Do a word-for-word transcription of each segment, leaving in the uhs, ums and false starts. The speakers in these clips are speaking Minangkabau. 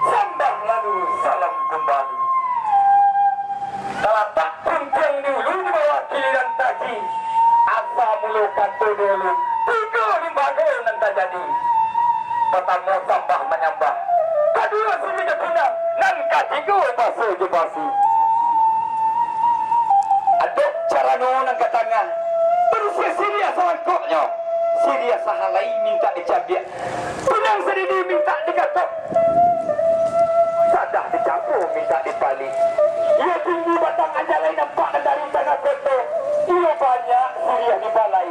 Sambah lalu salam kumbali. Talatak puntiang di ulu, di bawah kiliran taji. Asa mulo kato dulu, tigo limbago nan tajadi. Partamo sambah manyambah, kaduo siriah jo pinang, nan katigo baso jo basi. Adok carano nan ka tangah, barisi siriah salangkoknyo, siriah sahalai mintak dicabiak, pinang sadidi mintak digatok, sadah dicampo mintak dipalik. Iyo tinggi batang anjalai, nampak nan dari tangah koto. Iyo banyak siriah di balai,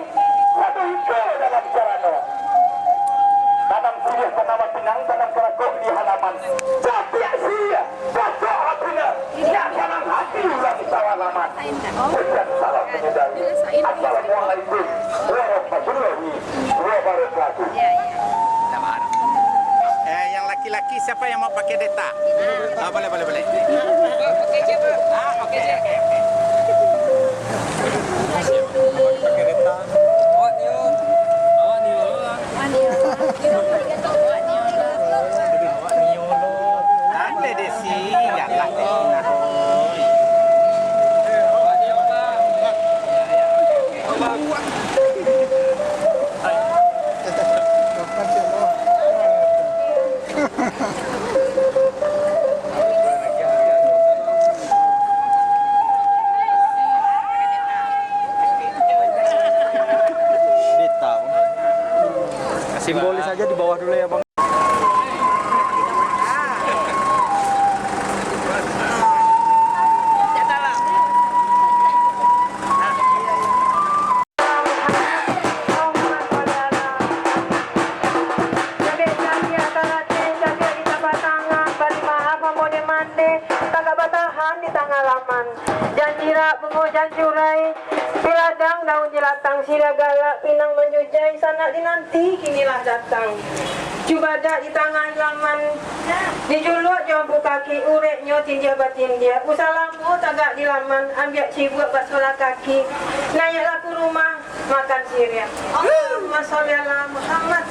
sado iko dalam carano. Tanam siriah tanaman pinang, tanam karakok di halaman. Cabiak siriah, gatok apinya, nyak sanang hati urang sawalaman. Sekian salam menyudahi. Assalamualaikum warahmatullahi wabarakatuh. Eh, yang laki-laki siapa yang mau pakai deta? Ah, boleh, boleh, boleh. Ah, oke, oke, oke. Pakai deta. Awak ni, oh. Awak ni, oh. Awak ni, oh. Awak ni, oh. Awak ni, oh. Awak ni, oh. Awak ni, oh. Awak ni, oh. Simbolis aja di bawah dulu ya, Bang. Tagak batahan di tangah laman. Jan cirak bungo jan curai, di ladang daun jelatang, siriah galak pinang manjujai, sanak dinanti kini lah datang. Cubadak di tangah laman, dijuluak jo ampu kaki, ureknyo tindiah batindiah. Usah lamo tagak di laman, ambiak cibuak basuahlah kaki, naiaklah ka rumah makan siriah. Allahumma sholli ala Muhammad,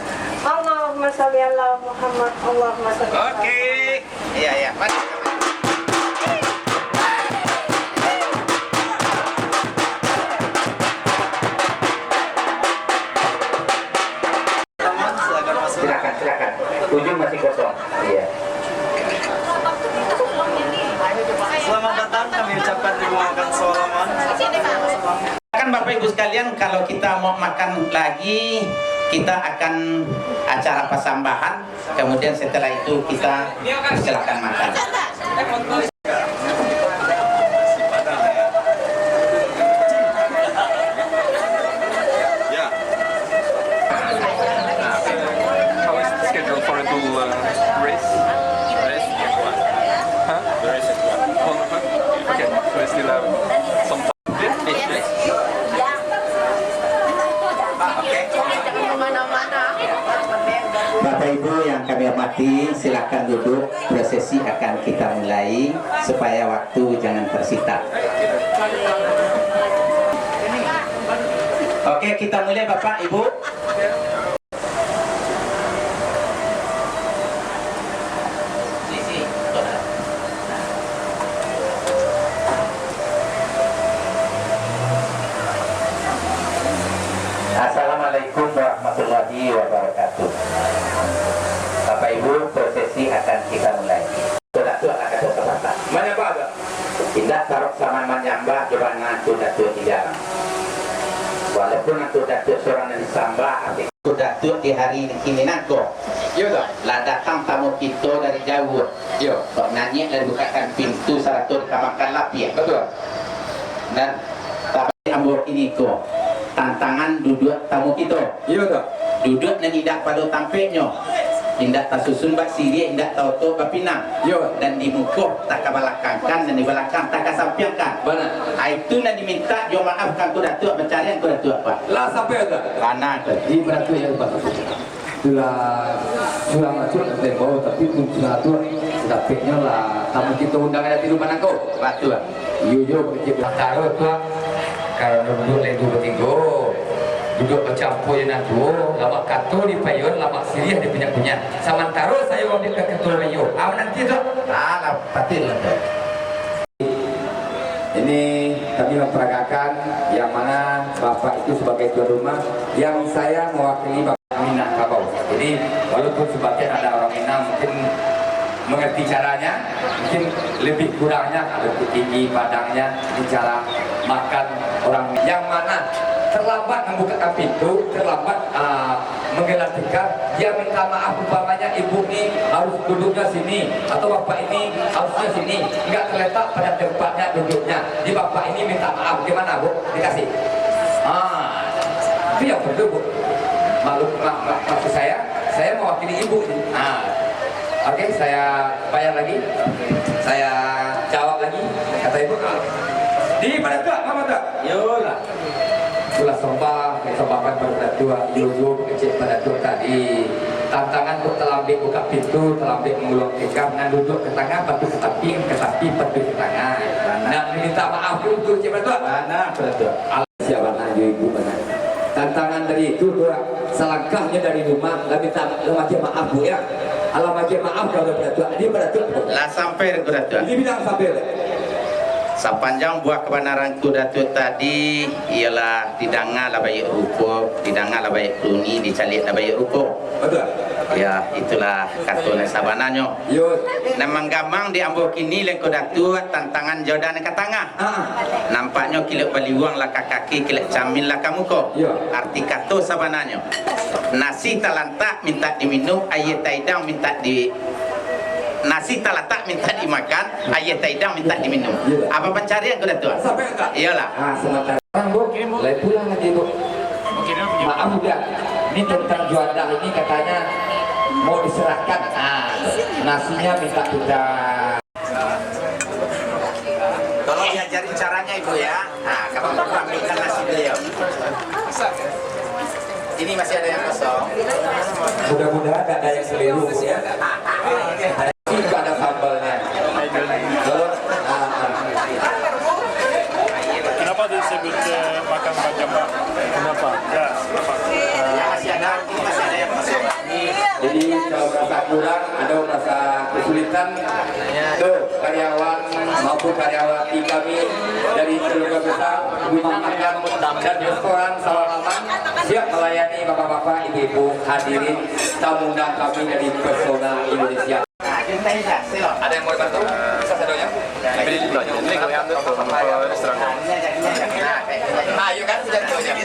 Allahumma sholli ala Muhammad, Allahumma sholli ala Muhammad. Oke. Iya, iya. Maju. Silakan, silakan. Ujung masih kosong. Iya. Selamat datang, kami ucapkan terima kasih. Kan Bapak Ibu sekalian, kalau kita mau makan lagi, kita akan acara persambahan. Kemudian setelah itu kita silakan makan. Yeah. How is the schedule for the, uh, race? Race is one. Huh? The race is one. One o'clock? Okay, so we still have some time. Bapak Ibu yang kami hormati, silakan duduk. Prosesi akan kita mulai supaya waktu jangan tersita. Oke, kita mulai, Bapak, Ibu. Assalamualaikum warahmatullahi wabarakatuh. Bapak Ibu, prosesi akan kita mulai. Datuak lah kato sapatah. Manyambah tu. Indak tarok saman manyambah jo bana Angku Datuak di dalam. Walaupun Angku Datuak surang nan disambah, tapi Angku Datuak di hari kini nangko. Iyo, dah. Lah datang tamu kito dari jauah. Iyo. Kok nanyek lah dibukakan pintu sarato dikambangkan lapiak. Betul. Nan Tapi ambo kini ko, tantangan duduak tamu kito. Iyo, dah. Duduak nan indak pado tampeknyo, indak tasusun basiriah, indak taoto bapinang. Iyo. Dan di muko takabalakangkan, dan di balakang takasampiangkan. Bana. Ah, itu nan dimintak jo maaf ka Angku Datuak, mancari Angku Datuak, Pak. Lah sampai, dah. Bana tu. Di Angku Datuak yang lupa. Itulah surang Datuak nan tembau, tapi pun surang Datuak dapeknyo lah tamu kito undang dari rumah nangko. Batua. Iyo, iyo, bakecek bakaro tu, ah. Kalau duduak lai duo batigo, Duduak bacampua jo nan tuo, lamak kato dipaiyoan, lamak siriah dikunyah-kunyah. Samantaro sayo ambiak ka ketua Rio. Ah, mananti tu. Ah, lah, patin lah tu. Ini kami memperagakan yang mana Bapak itu sebagai tuan rumah, yang saya mewakili Bapak Minangkabau. Jadi, walaupun sebagian ada orang Minang mungkin mengerti caranya, mungkin lebih kurangnya, kalau tinggi padangnya, ini cara makan orang yang mana terlambat membuka pintu, terlambat, ah, menggelar tikar, dia minta maaf, umpamanya ibu ni harus duduknya sini, atau bapak ini harusnya sini, nggak terletak pada tempatnya duduknya. Jadi bapak ini minta maaf, gimana, Bu? Dikasih? Ah, itu yang perlu, Bu. Maklum, ma-, ma-, maksud saya, saya mewakili ibu ni. Ah, oke, saya bayar lagi. Saya jawab lagi, kata ibu. Di mana tu, Mama tu? Yolah. Itulah sombah, sombah kan pada Datuak, iyo juo mangecek pada Datuak tadi. Tantangan kok talambek buka pintu, talambek manguluang tikar, nan duduak ka tangah, patuik ka tapi, ka tapi, patuik ka tangah. Bana. Nan minta maaf tu, tu cek pada Datuak. Bana, pada Datuak. Alah, sia bana jo ibu bana. Tantangan dari itu tu, salangkahnyo dari rumah, lah minta, lah magiah maaf, Bu, ya. Alah magiah maaf ka pada Datuak. Jadi pada Datuak. Lah sampai ka Datuak. Jadi bilang sampai. Sapanjang buah kabanaran Ngku Datuak tadi, iyolah, didanga lah baiak rupo, didanga lah baiak bunyi, dicaliak lah baiak rupo. Batua. Ya, itulah kato nan sabananyo. Yo. Nan manggamang di ambo kini, Ngku Datuak, tantangan jodan ka tangah. Ah. Nampaknyo kilek baliuang lah ka kaki, kilek camin lah ka muko. Yo. Arti kato sabananyo, nasi talantak mintak diminum, aia taidang mintak di, nasi talatak mintak dimakan, aia taidang mintak diminum. Iyo. Apo pancarian Ngku Datuak? Sampai, Kak? Iyolah. Ah, sementara. Bang, Bu, lai pulang lagi, Bu. Maaf, udah. Ini tentang juadah ini katanya mau diserahkan. Ah, nasinya minta kita. Tolong diajarin caranya, Ibu, ya. Nah, kalau Ibu ambilkan nasi beliau. Ini masih ada yang kosong. Mudah-mudahan nggak ada yang keliru, Bu, ya. Ini nggak ada sambalnya. Kalau, ah, ah. Kenapa disebut, eh, makan macam, Pak? Kenapa? Ya, kenapa? Masih ada, masih ada yang kosong. Jadi, kalau merasa kurang, ada merasa kesulitan, tuh, karyawan maupun karyawati kami dari keluarga besar Rumah Makan dan Restoran Salaman siap melayani bapak-bapak, ibu-ibu, hadirin, tamu undangan kami dari Pesona Indonesia. Ada yang mau dibantu? Bisa sadonya? Nah, ayo kan, sudah tahu ya.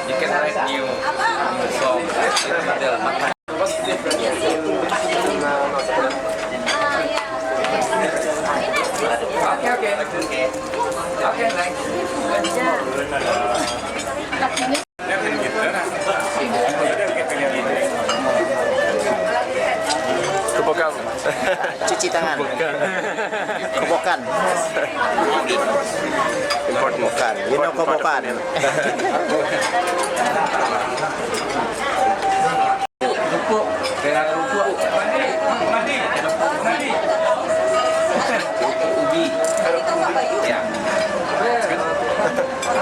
You can write new song. Oke, oke. Oke, next. Kobokan. Cuci tangan. Kobokan. Kobokan. Kobokan. You know kobokan.